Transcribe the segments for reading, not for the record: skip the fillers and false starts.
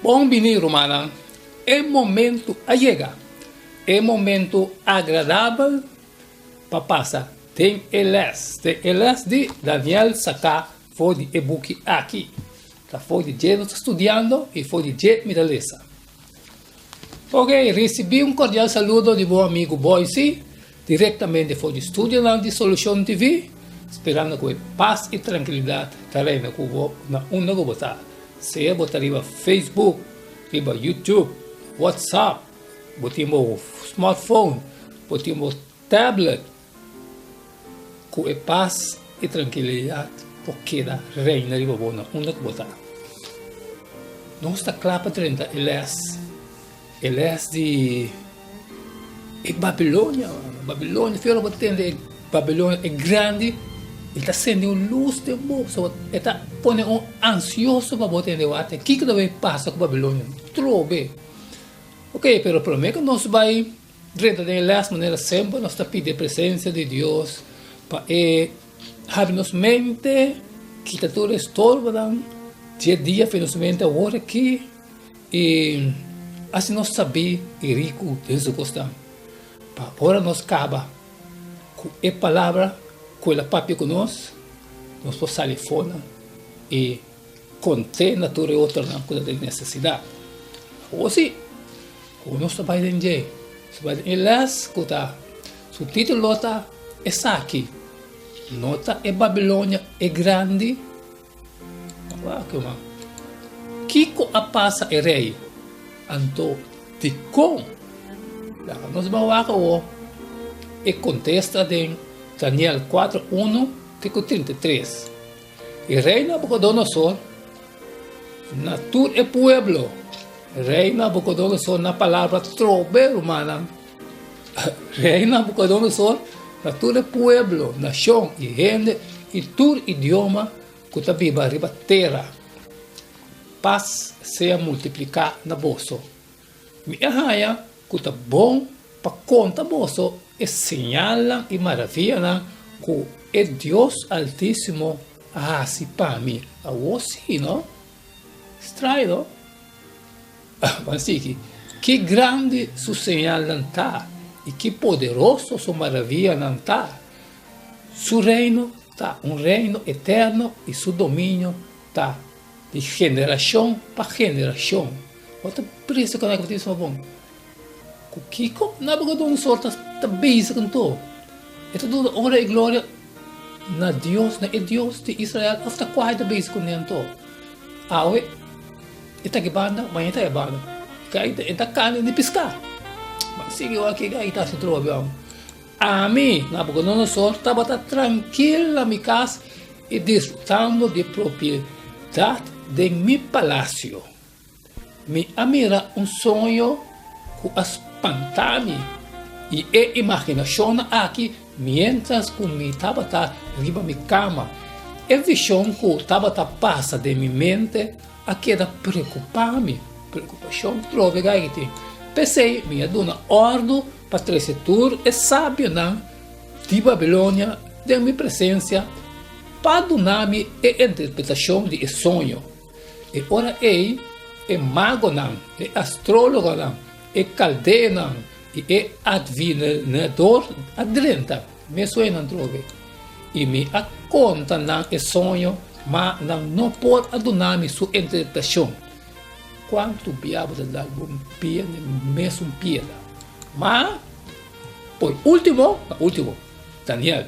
Bon bini rumannan, e momento a yega, e momento agradabel pa pasa den e les, den e les di Daniel saká for di e buki aki. Ta for di dje nos ta studiando i for di dje mi ta lesa. Ok, risibí un kordial saludo di bo amigu Boysie, direktamente for di studionan di Solushon TV, sperando ku e pas i trankilidat ta reina ku bo na unda ku bo ta, sea bo ta riba Facebook, riba YouTube, WhatsApp, bo tin bo smartphone, bo tin bo tablet, Ku e pas i trankilidat por keda reina riba bo na unda ku bo ta. Nos ta kla pa drenta e lès, e lès di e Babilonia. Babilonia, fi ora bo tende e Babilonia e grandi, e ta sende un lus den bo, so e ta pone un ansioso pa bo tende wak kiko ta bay pasa ku Babilonia trobe. Ok, pero prome ku nos bay Drenta den e lès manera semper nos ta pidi e presensia di Dios pa e habri nos mente, kita tur e estorbonan dje dia for nos mente awor aki i hasi nos sabí i riku den su kosnan pa ora nos kaba ku e palabra ku el a papia ku nos, nos por sali afornan i kont'é na tur e otronan ku ta den nesesidat. Awor si. Ku nos ta bai den dje? Nos ta bai den e lès ku ta su título ta esaki, No ta e Babilonia e Grandi? Wak ruman, kiko a pasa e rei? Anto dikon? Laga nos bai wak awor e kontesta den Daniel 4, 1 te ku 33. E rei Nabukodonosor na tur e pueblo. Rei Nabukodonosor na palabra trobe, rumannan. Rei Nabukodonosor na tur e pueblo, nashon i hende i tur idioma ku ta biba riba tera. Pas sea multipliká na boso. Mi a haña ku ta bon pa konta boso e señalnan i maravianan ku e Dios Altísimo a hasi pa mi. Awor sí, no? Straño, no? Ban sigui. Ki grandi su señalnan ta i ki poderoso su maravianan ta! Su reino ta un reino eterno i su dominio ta di generashon pa generashon. Bo ta presa ku nan ku bon. Ku kiko Nabucodonosor ta ta bezig anto? E ta duna honra i gloria na Dios, na e Dios di Israel, òf ta kua e ta bezig kuné anto? Awe e ta ki banda, mañana e ta e banda. E ta kani di piská. Ban sigui wak kiko ei ta hasi trobe amo. Ami, Nabucodonosor, tabata trankil na mi kas i disfrutando di propiedat den mi palasio. Mi a mira un soño ku a spantá mi i e imaginashonnan aki miéntras ku mi tabata riba mi kama. E vishon ku tabata pasa den mi mente a keda preokupá mi. Preokupashon trobe gaiti. P'esei mi a duna òrdu pa trese tur e sabionan di Babilonia den mi presensia pa duna mi e interpretashon di e soño. E ora ei e magonan, e astrólogonan, e kaldeonan i e advinador a drenta mesun einan trobe. I mi a konta nan e soño, ma nan no por a duna mi su interpretashon. Kuantu bia bo ta dal bo pia den mesun piedra? Ma por último, na último, Daniel,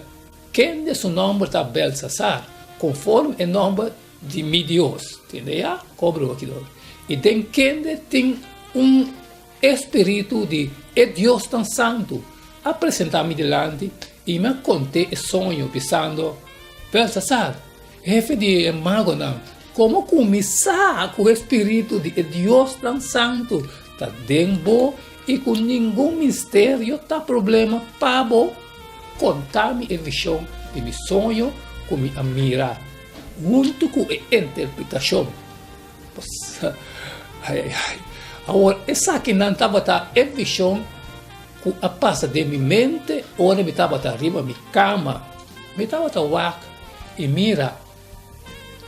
kende su nòmber ta Belsasar, konforme e nòmber Di mi Dios, tende ya? Kobre bo kido. I den kende tin un e spiritu di e Diosnan santu a presentá mi dilanti i mi a kont'é e soño, bisando, Belsasar, hefe di e magonan, komo ku mi sa ku e spiritu di e Diosnan santu ta den bo i ku ningun misterio ta problema pa bo, konta mi e vishon di mi soño ku mi a mira. Huntu ku e interpretashon. Ai ai ai. Awor esakinan tabata e vishon ku a pasa den mi mente ora mi tabata riba mi kama. Mi tabata wak i mira,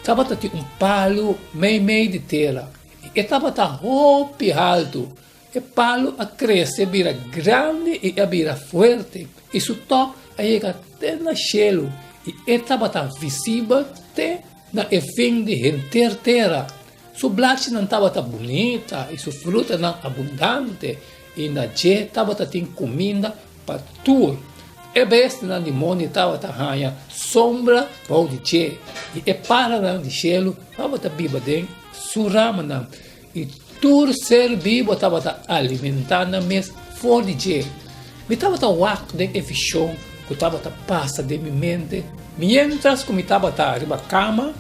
tabata tin un palu meimei di tera. e tabata hopi haltu. E palu a krese bira grandi i a bira fuerte, i su tòp a yega te na shelu, i e tabata visibel te na e fin di henter tera. Su blachinan tabata bunita i su frutanan abundante, i na dje tabata tin kuminda pa tur. E bestianan di mondi tabata haña sombra bou di dje, i e paranan di shelu tabata biba den su ramanan. I tur ser bibo tabata alimentá nan mes for di dje. Mi tabata wak den e vishon ku tabata pasa den mi mente miéntras ku mi tabata riba kama,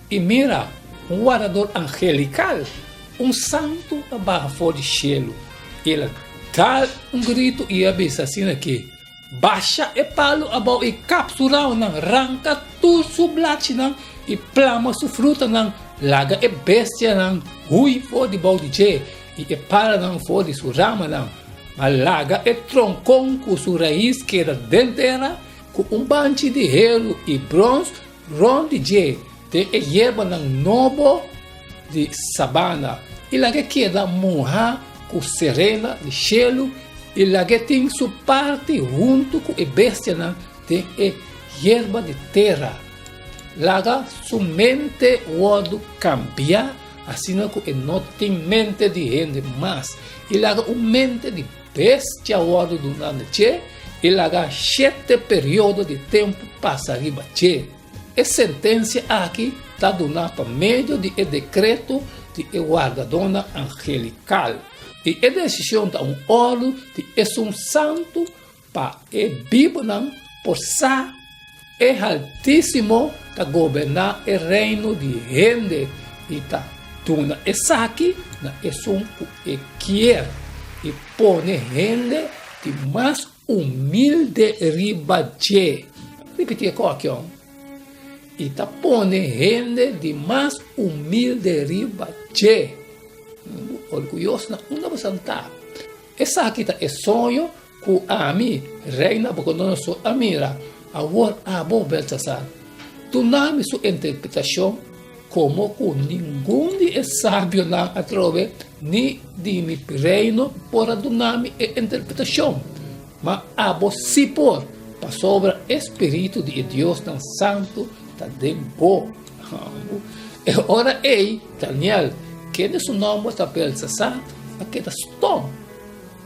i mira, un wardador angelikal, un santu, a baha for di shelu. I el a dal un gritu i a bisa asina ki, Basha e palu abou i kap su raunan, ranka tur su blachinan i plama su frutanan, laga e bestianan hui for di bou di dje i e paranan for di su ramanan. Ma laga e tronkon ku su rais keda den tera, ku un banchi di heru i brons rònt di dje, den e yerbanan nobo di sabana, i lag'é keda muhá ku serena di shelu, i lag'é tin su parti huntu ku e bestianan den e yerba di tera. Laga su mente wòrdu kambiá asina ku e no tin mente di hende mas, i laga un mente di bestia wòrdu duná na dje, i laga shete periodo di tempu pasa riba dje. E sentensia aki ta duná pa medio di e dekreto di e wardadónan angelikal, i e desishon ta un òrdu di Esun Santu pa e bibunan por sa e Haltísimo ta goberná e reino di hende i ta duna esaki na esun ku e kier i pone hende di mas humilde riba dje. Ripití e kokion. I ta pone hende di mas humilde riba dje. Orguyoso na unda bo santá? Esaki ta e soño ku ami, Rei Nabukodonosor, a mira. Awor abo, Belsasar, duna mi su interpretashon, komo ku ningun di e sabionan atrobe ni di mi reino por a duna mi e interpretashon. Ma abo sí por, pasobra e spiritu di e diosnan santu ta den bo. E ora ei, Daniel, kende su nòmber ta Belsasar, a keda stom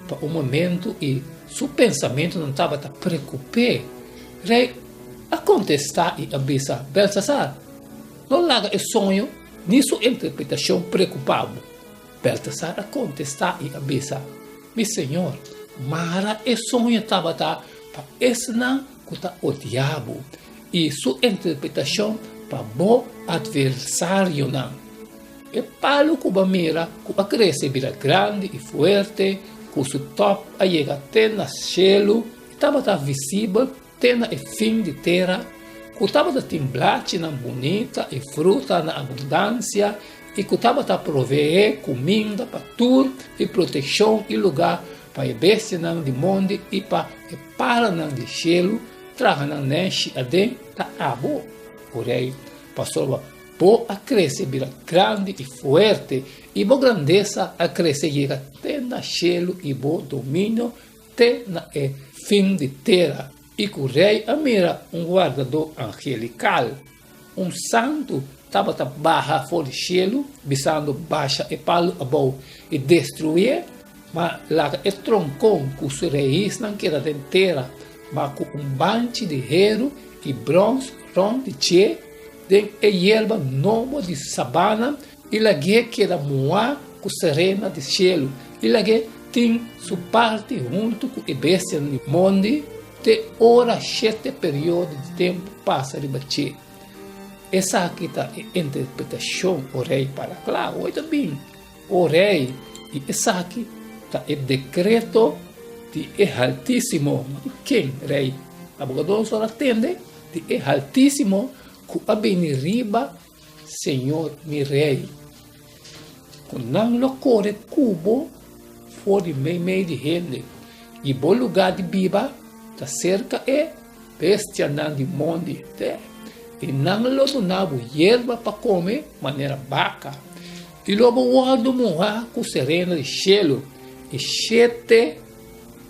pa un momentu i su pensamentunan tabata preokup'é. Rei a kontestá i a bisa, Belsasar, no laga e soño ni su interpretashon preokupá bo. Belsasar a kontestá i a bisa, Mi señor, mara e soño tabata pa esnan ku ta odia bo, i su interpretashon pa bo atversarionan. E palu ku bo a mira ku a krese bira grandi i fuerte, ku su tòp a yega te na shelu i tabata visibel te na e fin di tera, ku tabata tin blachinan bunita i fruta na abundansia i ku tabata proveé kuminda pa tur i protekshon i lugá pa e bestianan di mondi i pa e paranan di shelu traha nan nèshi aden, ta abo, o rei, pasobra bo a krese bira grandi i fuerte, i bo grandesa a krese yega te na shelu i bo dominio te na e fin di tera. I ku rei a mira un wardadó angelikal, un santu, tabata baha for di shelu, bisando, Basha e palu abou i destruié, ma laga e tronkon ku su raisnan keda den tera, ma ku un banchi di heru i bròns rònt di dje, den e yerba nobo di sabana, i lag'é keda muhá ku serena di shelu, i lag'é tin su parti huntu ku e bestianan di mondi te ora shete periodo di tempu pasa riba dje. Esaki ta e interpretashon, o rei, para kla, hoy ta bin, o rei, i esaki ta e dekreto di e Haltísimo. Di ken, rei Nabukodonosor a tende? Di e Haltísimo ku a bini riba Señor mi Rei, ku nan lo kore ku bo for di meimei di hende, i bo lugá di biba ta serka e bestianan di mondi, te, i nan lo duna bo yerba pa kome manera baka. I lo bo wòrdu muhá ku serena di shelu, i shete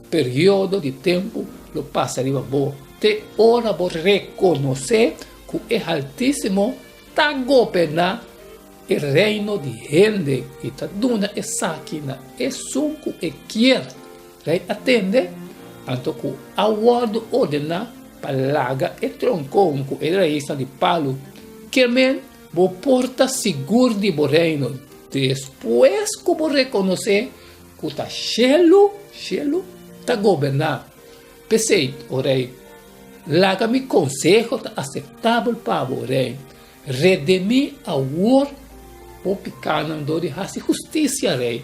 periodo di tempu lo pasa riba bo, te ora bo rekonosé ku e Haltísimo ta goberná e reino di hende i ta duna esaki na esun ku e kier. Rei a tende anto ku a wòrdu ordená pa laga e tronkon ku e raisnan di palu kemen. Bo por ta sigur di bo reino despues ku bo rekonosé ku ta shelu, shelu, ta goberná. P'esei, o rei, laga mi konseho ta aseptabel pa bo, rei. Redemí awor bo pikánan dor di hasi hustisia, rei,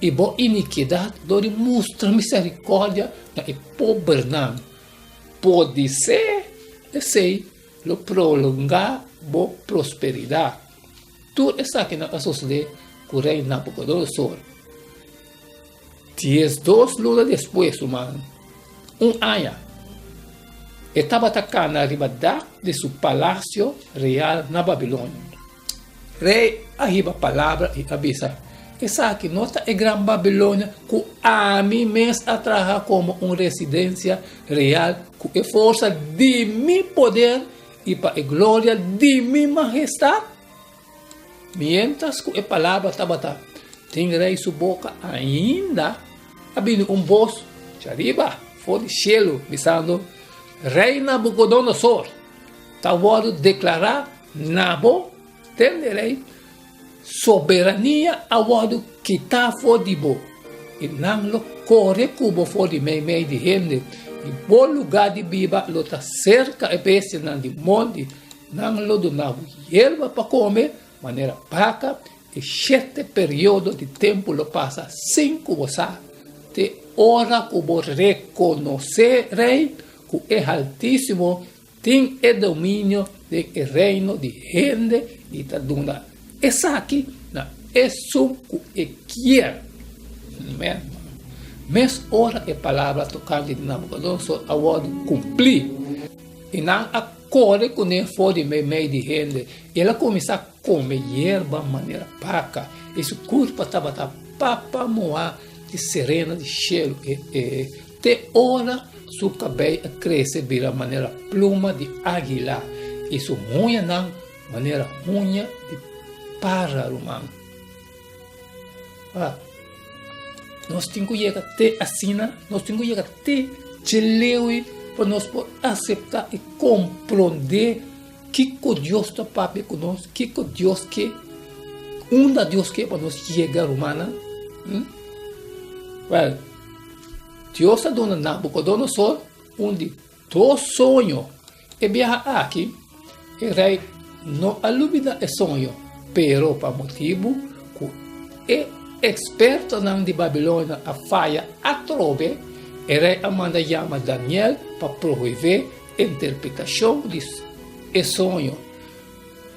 i bo inikidat dor di mustra miserikòrdia na e pobernan. Podisé esei lo prolongá bo prosperidat. Tur esakinan a sosodé ku rei Nabukodonosor. 12 luna despues, ruman, un aña, e tabata kana riba dak di su palasio real na Babilonia. Rei a hiba palabra i a bisa, Esaki no ta e gran Babilonia ku ami mes a traha komo un residensia real ku e forsa di mi poder i pa e gloria di mi mahestat? Miéntras ku e palabra tabata den rei su boka ainda, a bini un bos djariba for di shelu, bisando, Rei Nabukodonosor, ta wòrdu deklará na bo, tende rei, soberania a wòrdu kitá for di bo, i nan lo kore ku bo for di meimei di hende, i bo lugá di biba lo ta serka e bestianan di mondi. Nan lo duna bo yerba pa kome manera baka, i shete periodo di tempu lo pasa sin ku bo sa, te ora ku bo rekonosé, Rei, ku e Haltísimo tin e dominio den e reino di hende i ta duna esaki na esun ku e kier. Amen. Mes ora e palabra tokante di Nabukodonosor a wòrdu kumplí, i nan a kore kuné for di meimei di hende, i el a kuminsá kome yerba manera baka, i su kurpa tabata papa muhá di serena di shelu. Te ora su kabei a krese bira manera pluma di águila i su huñanan manera huña di para, ruman. Ah, nos tin ku yega te asina, nos tin ku yega te dje leui pa nos por aseptá i komprondé kiko Dios ta papia ku nos, kiko Dios ke, unda Dios ke pa nos yega, rumannan. Hmm? Well, Dios a duna Nabucodonosor un di dos soño. E biaha aki, e rei no a lubida e soño, pero pa motibu ku e ekspertonan di Babilonia a faya atrobe, e rei a manda yama Daniel pa prohibé interpretashon di e soño.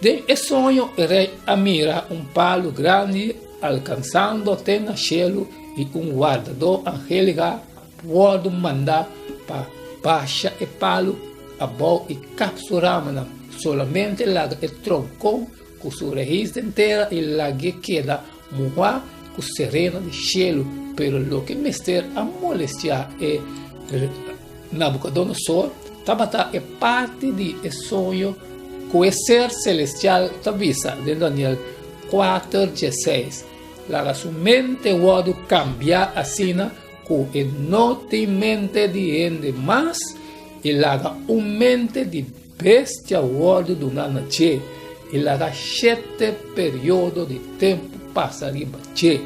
Den e soño e rei a mira un palu grandi alkansando te na shelu i un wardadó angéliga wòrdu mandá pa basha e palu abou i kap su ramanan, solamente laga e tronkon ku su raís den tera i lag'é keda muhá ku serena di shelu. Pero loke mester a molestiá e Nabukodonosor tabata e parti di e soño ku e ser selestial ta bisa den Daniel 4:16, Laga su mente wòrdu kambiá asina ku e no tin mente di hende mas i laga un mente di bestia wòrdu duná na dje i laga shete periodo di tempu pasa riba dje.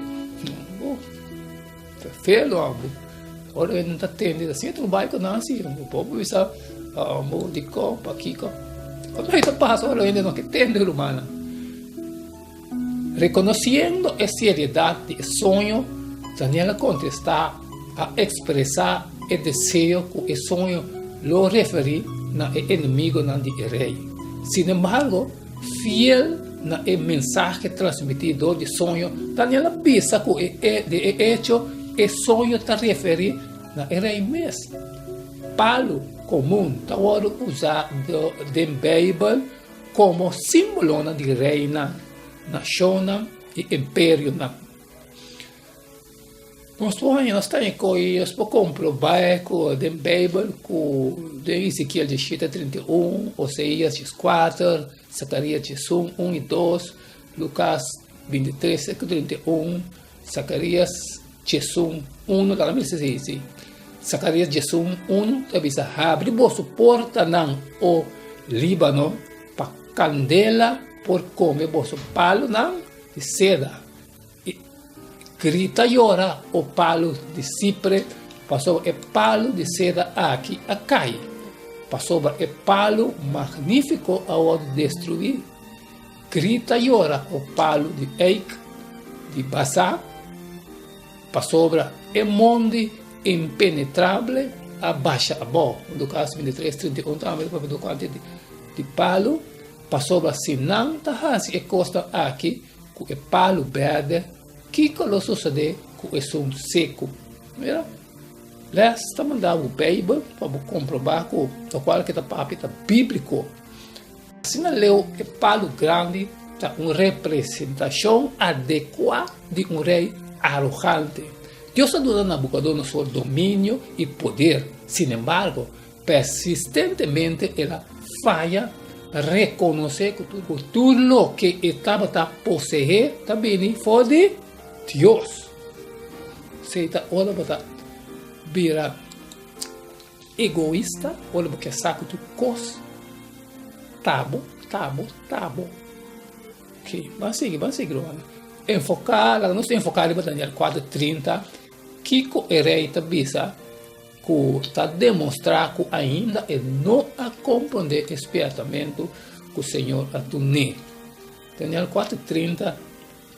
Felo amo. Ora e no ta tende ta siña bai ku nan si bo por bisa amo dikon pakiko. Ora e ta pasa ora hende no ke tende rumannan. Rekonosiendo e seriedat di e soño, Daniel a kontestá, a ekspresá e deseo ku e soño lo referí na e enemigonan di e rei. Sinembargo, Fiel na e mensahe transmití dor di soño, Daniel a bisa ku e de e echo e soño ta referí na e rei mes. Palu komun ta wòrdu usá den Beibel komo símbolonan di reinan, nashonnan. i imperionan. Nos por haña, nos ta haña koe, nos por komprobá ku den Beibel ku den Ezekiel diesshete 31, Oseías dieskuater, Zakarías diesun, un i dos, Lukas bintitres te ku 31, Zakarías diesun, unu, laga mi bisa si, Zakarías diesun, unu ta bisa, Habri boso portanan, o Líbano, pa kandela por kome boso palunan di seda. I grita yora, o palu di sipre, pasobra e palu di seda aki a kai, pasobra e palu magnífiko a wòrdu destruí. Grita yora, o palu di eik di Basá, pasobra e mondi impenetrable a basha abou. Lukas 23, 31 tambe ta papia tokante di palu, pasobra si nan ta hasi e kosnan aki ku e palu bèrdè, kiko lo sosodé ku esun seku? Mira, les ta manda bo Beibel pa bo komprobá ku lokual ke ta papia ta bíbliko. Asina leu e palu grandi ta un representashon adekuá di un rei arogante. Dios a duna Nabukodonosor dominio i poder. Sinembargo, persistentemente el a faya rekonosé ku tur loke e tabata poseé ta bini for di Dios. Esei ta ora bo ta bira Egoista, ora bo ke sa ku tur kos ta bo, ta bo, ta bo. Ok, ban sigui, ban sigui ruman. Enfoká, laga nos enfoká riba Daniel 4, 30, kiko e rei ta bisa ku ta demostrá ku ainda e no a komprondé e spièrtamentu ku Señor a dun'é. Daniel 4, 30,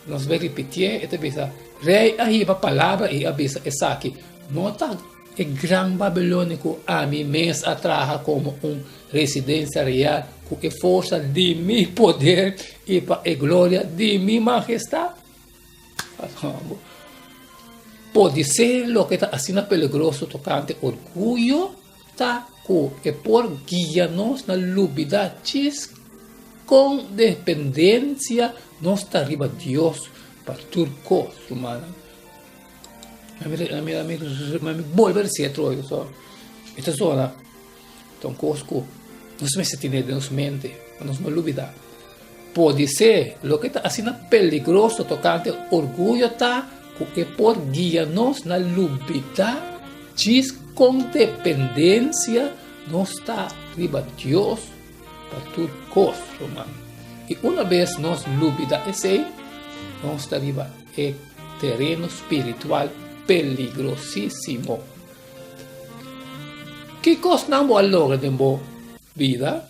nos bai ripitié, e ta bisa, Rei a hiba palabra i a bisa esaki, No ta E Gran Babilonia ku ami mes a traha komo un residensia real ku e forsa di mi poder i pa e gloria di mi mahestat? Podisé loke ta asina peligroso tokante orguyo ta ku e por guia nos na lubidá djis kon dependensia nos ta riba Dios pa tur kos, rumannan. Mi mi bolbe ricibi otro so e ta zona ta un cos cu nos mester tene den nos mente pa nos no lubida. Podise loke ta asina peligroso tocante orguyo ta cu e por guia nos na lubida djis con dependencia nos ta riba Dios pa tur cos, ruman. Y una bes nos lubida esey nos ta riba. E tereno spiritual peligrosísimo. Ki kosnan bo a logra den bo bida?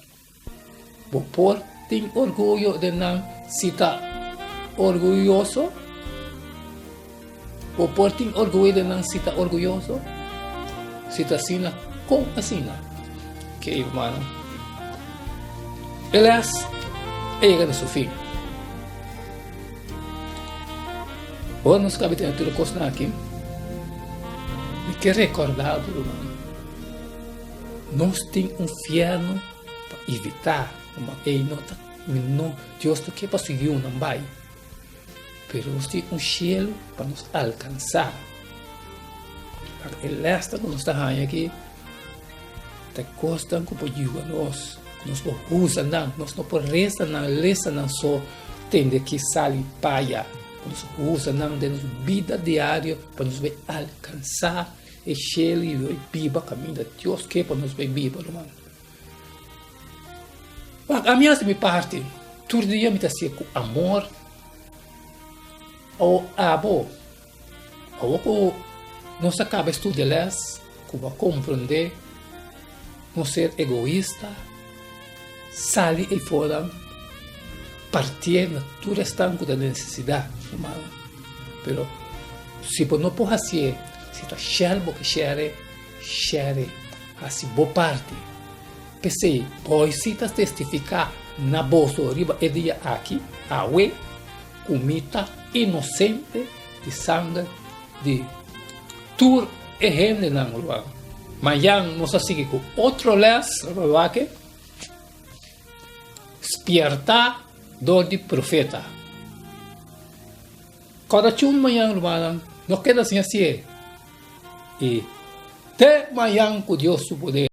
Bo por tin orguyo den nan si ta orguyoso? Bo por tin orguyo den nan si ta orguyoso? Si ta asina, kon asina? Ke, hermano? E les a yega na su fin. Ora nos kaba tene tur e kosnan aki, mi ke rekordá bo, ruman, nos tin un fièrnu pa evitá. Ruman, ei no ta, mi no, Dios no ke pa su yunan bai, pero nos tin un shelu pa nos alkansá. E lèsnan ku nos ta haña aki ta kosnan ku por yuda nos, ku nos por usa nan, nos no por resa nan, lesa nan so, tende ki sali paya, pa nos usa nan den nos bida diario pa nos bai alkansá e shelu i bai biba kaminda Dios ke pa nos bai biba, ruman. Wak, ami hasi mi parti, tur dia mi ta hasié ku amor, o abo. Awor ku nos a kaba e studia les, ku bo a komprondé no ser egoista, sali ei fora, partié na tur esnan ku ta den nesesidat, hermano. Pero si bo no por hasié, si ta share bo ke share, share, hasi bo parti. P'esei, boisi ta testifiká na boso riba e dia aki, awe, ku mi ta inosente di sanger di tur e hendenan, ruman. Mañan nos ta sigui ku otro lès, wak Spiertá dor di Profeta. Kòrda tune mañan rumannan, no keda sin hasié. I te mañan ku Dios su poder.